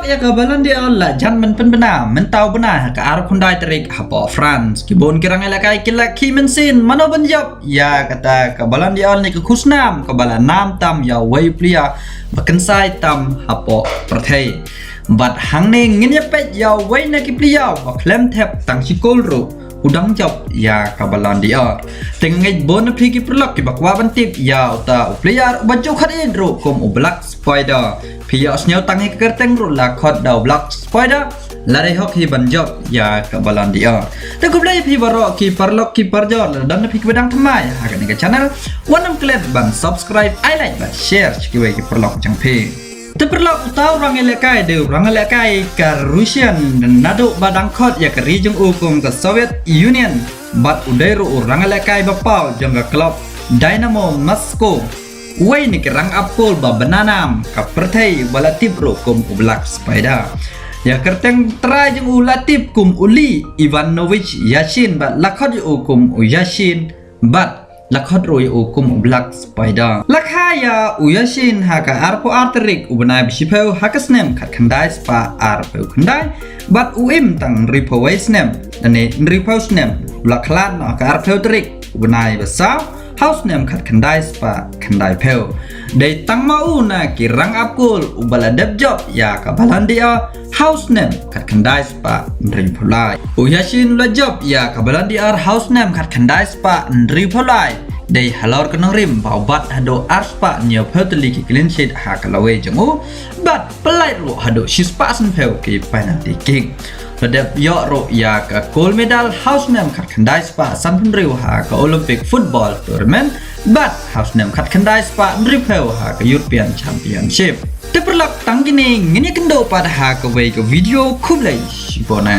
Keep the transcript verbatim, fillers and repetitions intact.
Ïa ka Ballon d'Or la jan ban pynbna mynta u bnai ha ka arphew khyndai tarik hapoh France. Ki bun ki rang ïalehkai ki la khie mynsiem mano ban ïoh ïa kata ka Ballon d'Or ne ka khusnam kaba la nam tam ïa uwei u player ba kynsai tam hapoh pyrthei. Bad hangne ngin ïa peit ïa uwei na ki player ba khlem thep tang shi kol ruh u dang jop ïa ka Ballon d'Or. Te nga ngeit bun na phi ki paralok kiba kwah ban tip ïa uta u player uba ju khot ïa ruh kum u Black Spider. Phi ïohsngew tang ïa ka kyrteng ruh la khot da u Black Spider. La dei hok hi ban jop ïa ka Ballon d'Or. Te khublei phi baroh ki paralok ki parajor, lada don na phi kiba dang thymmai ha kane ka channel, wat nym klet ban subscribe, ai like bad share sha kiwei ki paralok jong phi. Te paralok, uta u rang ïalehkai dei u rang ïalehkai ka Russian, naduh ba dang khot ïa ka ri jong u kum ka Soviet Union. Bad u dei ruh u rang ïalehkai ba paw jong ka club Dynamo Moscow. Uwei na ki rang ap kol ba bna nam ka pyrthei ba la tip ruh kum u Black Spider. Ïa ka kyrteng trai jong u la tip kum u Lee Ivanovich Yashin bad la khot ïa u kum u Yashin bad la khot ruh ïa u kum u Black Spider. La kha ïa u Yashin ha ka arphew ar tarik u bnai ba shiphew ha ka snem khatkhyndai spah arphew khyndai bad u im tang hynriewphew wei snem, lane hynriewphew snem. U la khlad noh ha ka arphew tarik u bnai ba saw ha u snem khatkhyndai spah khyndaiphew. Dei tang ma u na ki rang ap kol uba la dep jop ïa ka Ballon d'Or ha u snem khatkhyndai spah hynriewphew lai. U Yashin u la jop ïa ka Ballon d'Or ha u snem khatkhyndai spah hynriewphew lai. Dei halor ka nongrim ba u bat haduh ar spah hynñiewphew tylli ki clean sheet ha ka lawei jong u bad pynlait ruh haduh shi spah sanphew ki penalty kick. La dep ïoh ruh ïa ka gold medal ha u snem khatkhyndai spah sanphew hynriew ha ka Olympic Football Tournament bad ha u snem khatkhyndai spah hynriewphew ha ka European Championship. Te paralok, tang kine ngin ïakynduh pat ha kawei ka video. Khublei shibun.